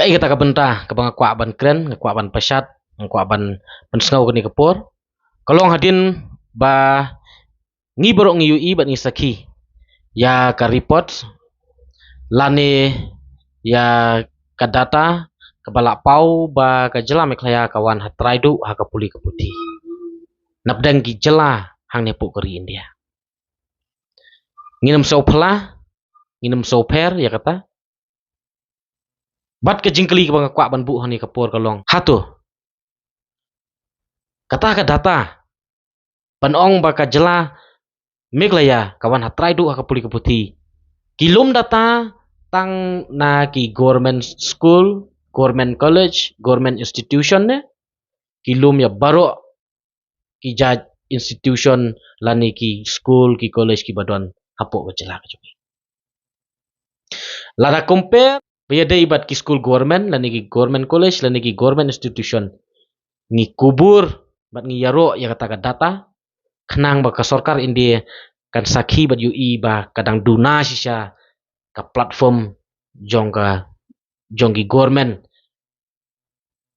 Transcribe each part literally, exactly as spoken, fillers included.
Ei kata ka bynta kaba nga kwah ban kren, nga kwah ban pashat, nga kwah ban pynsngew kane ka por. Ka long hadien ba ngi baroh ngi ïohi bad ngi sakhi ïa ka report lane ïa ka data kaba la paw ba ka jylla Meghalaya ka wan ha trai duh ha ka pule ka puthi. Napdeng ki jylla hangne hapoh ka ri India. Ngin ym sngewphylla, ngin ym sngewpher ïa kata. Bad ka jingkylli kaba nga kwah ban buh hangne ka por ka long, hato kata ka data ban ong ba ka jylla Meghalaya ka wan ha trai duh ha ka pule ka puthi, ki lum data tang na ki government school, government college, government institution ne ki lum ïa baroh ki jait institution lane ki school, ki college kiba don hapoh ka jylla ka jong ngi? Lada compare ba ïadei bad ki school government lane ki government college lane ki government institution, ngi kubur bad ngi ïaroh ïa kata ka data khnang ba ka sorkar India kan sakhi bad ïohi ba ka dang duna shisha ka platform jong ka, jong ki government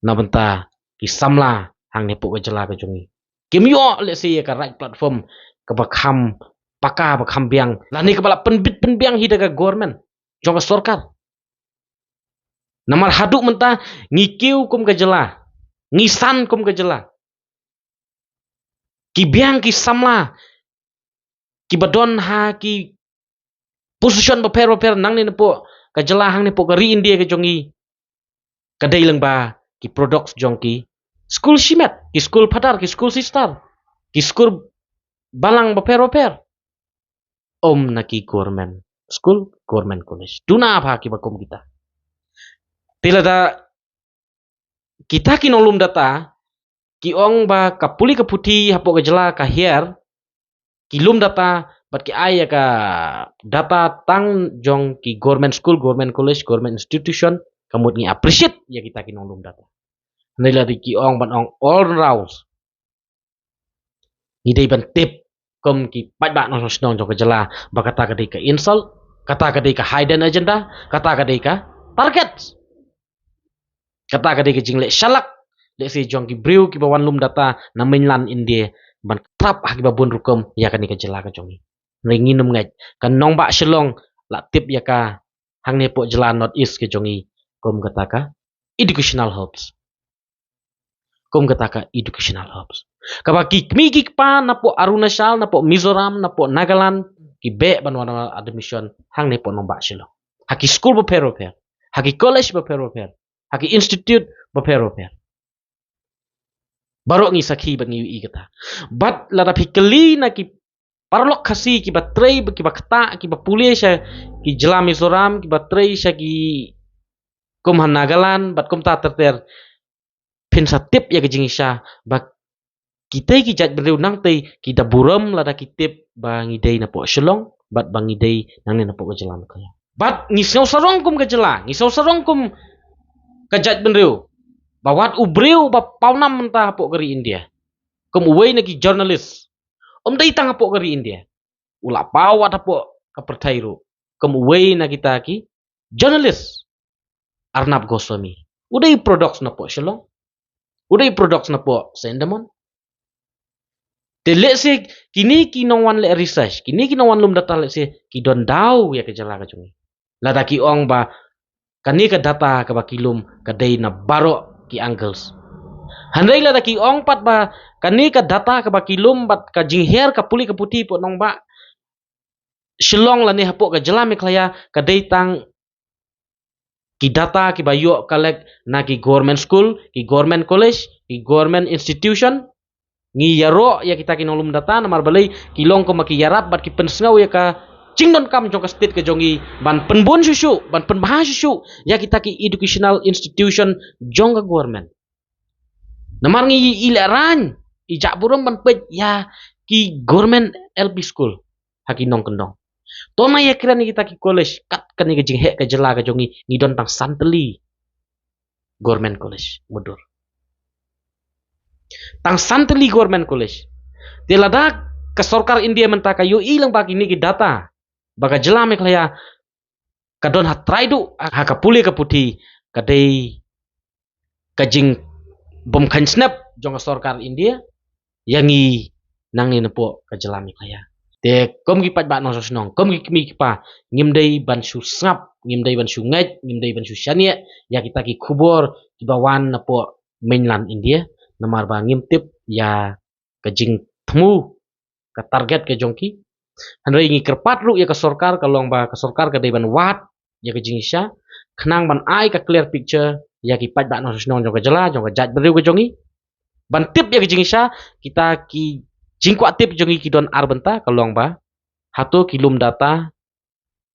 na bynta ki samla hangne hapoh ka jylla ka jong ngi. Kim ïoh lehse ïa ka right platform kaba kham paka, ba kham biang lane kaba la pynbit pynbiang hi da ka government jong ka sorkar. Namar haduh mynta ngi kiew kum ka jylla, ngi san kum ka jylla. Ki biang ki samla kiba don ha ki position bapher bapher nangne napoh ka jylla hangne hapoh ka ri India ka jong ngi, ka dei lyngba ki products jong ki school shimet, ki school phadar, ki school sister, ki school balang bapher bapher. Ym na ki government school, government college. Duna bha kiba kum kita. Te lada kita ki nonglum data ki ong ba ka pule ka puthi hapoh ka jylla ka hiar, ki lum data bad ki ai ïa ka data tang jong ki government school, government college, government institution, ka mut ngi appreciate ïa kita ki nonglum data. Hynrei lada ki ong ban ong all round, ngi dei ban tip kum ki paidbah nongshong shnong jong ka jylla ba kata ka dei ka insult, kata ka dei ka hidden agenda, kata ka dei ka target, kata ka dei ka jingleh shalak lehse jong ki briew kiba wan lum data na mainland India ban trap ha kiba bun rukom ïa kane ka jylla ka jong ngi. Hynrei ngin ym ngeit, ka nongbah Shillong la tip ïa ka hangne hapoh jylla North East ka jong ngi kum kata ka educational hubs. Kum kata ka educational hubs kaba ki kmie ki kpa napoh Arunachal, napoh Mizoram, napoh Nagaland ki beh ban wan admission hangne hapoh nongbah Shillong, ha ki school bapher bapher, ha ki college bapher bapher, ha ki institute bapher bapher. Baroh ngi sakhi bad ngi ïohi kata. Bad lada phi kylli na ki paralok Khasi kiba trei, kiba ktah, kiba pule sha ki jylla Mizoram, kiba trei sha ki kum ha Nagaland bad kumta ter ter, phin sa tip ïa ka jingshisha ba kitei ki jaitbynriew nangtei ki da burom lada ki tip ba ngi dei napoh Shillong bad ba ngi dei nangne napoh ka jylla Meghalaya. Bad ngi sngew sarong kum ka jylla, ngi sngew sarong kum ka jaitbynriew ba wat u briew ba pawnam mynta hapoh ka ri India, kum uwei na ki journalist, um dei tang hapoh ka ri India, u la paw wat hapoh ka pyrthei ruh kum uwei na kita ki journalist, Arnab Goswami. U dei products napoh Shillong, u dei products napoh Saint Dumont. Te lehse kine ki nongwan leh research, kine ki nongwan lum data lehse ki don daw ïa ka jylla ka jong ngi. Lada ki ong ba kane ka data kaba ki lum ka dei na baroh ki angles. Hynrei lada ki ong pat ba kane ka data kaba ki lum bad ka jinghiar ka pule ka puthi hapoh nongbah Shillong lane hapoh ka jylla Meghalaya ka dei tang ki data kiba ïoh collect na ki government school, ki government college, ki government institution, ngi ïaroh ïa kita ki nonglum data namar balei ki long kumba ki ïarap bad ki pynsngew ïa ka jingdonkam jong ka state ka jong ngi ban pynbun shuh shuh, ban pynbha shuh shuh ïa kita ki educational institution jong ka government. Namar ngi i lehrain, i jah burom ban peit ïa ki government L P school ha ki nongkyndong. To ngin ïakren ïa kita ki college, kat kane ka jingheh ka jylla ka jong ngi, ngi don tang san tylli government college, mutdur. Tang san tylli government college. Te lada ka sorkar India mynta ka ïohi lang ba kine ki data ba ka jylla Meghalaya ka don ha trai duh ha ka pule ka puthi, ka dei ka jingbymkheiñ snep jong ka sorkar India ïa ngi nangne napoh ka jylla Meghalaya. Te kum ki paidbah nongshong shnong, kum ki kmie ki kpa, ngim dei ban shu sngap, ngim dei ban shu ngeit, ngim dei ban shu shaniah ïa kita ki khubor kiba wan napoh mainland India, namar ba ngim tip ïa ka jingthmu, ka target ka jong ki. Hynrei ngi kyrpad ruh ïa ka sorkar, ka long ba ka sorkar ka dei ban wad ïa ka jingshisha, khnang ban ai ka clear picture ïa ki paidbah nongshong shnong jong ka jylla, jong ka jaitbynriew ka jong ngi. Ban tip ïa ka jingshisha, kita ki jingkwah tip jong ngi ki don ar bynta, ka long ba hato ki lum data,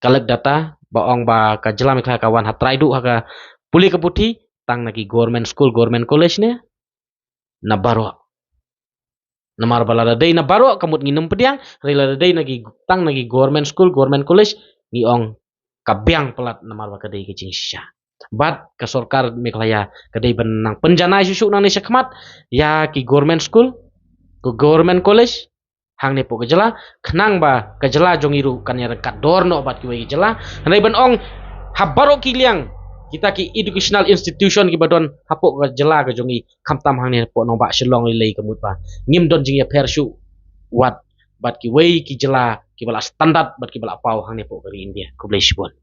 collect data ba ong ba ka jylla Meghalaya ka wan ha trai duh ha ka pule ka puthi tang na ki government school, government college ne na baroh. Namar ba lada dei na baroh ka mut ngin ym pdiang, hynrei lada dei na ki, tang na ki government school, government college, ngi ong ka biang palat namar ba ka dei ka jingshisha. Bad ka sorkar Meghalaya ka dei ban nang pynjanai shuh shuh nangne shakhmat ïa ki government school, ki government college hangne hapoh ka jylla, khnang ba ka jylla jong ngi ruh kan ïaryngkat dor noh bad kiwei ki jylla. Hynrei ban ong ha baroh ki liang kita ki educational institution kiba don hapoh ka jylla ka jong ngi, khamtam hangne hapoh nongbah Shillong lei, ka mut ba ngim don jingïapher shuh wat bad kiwei ki jylla kiba la standard bad kiba la paw hangne hapoh ka ri India. Khublei shibun.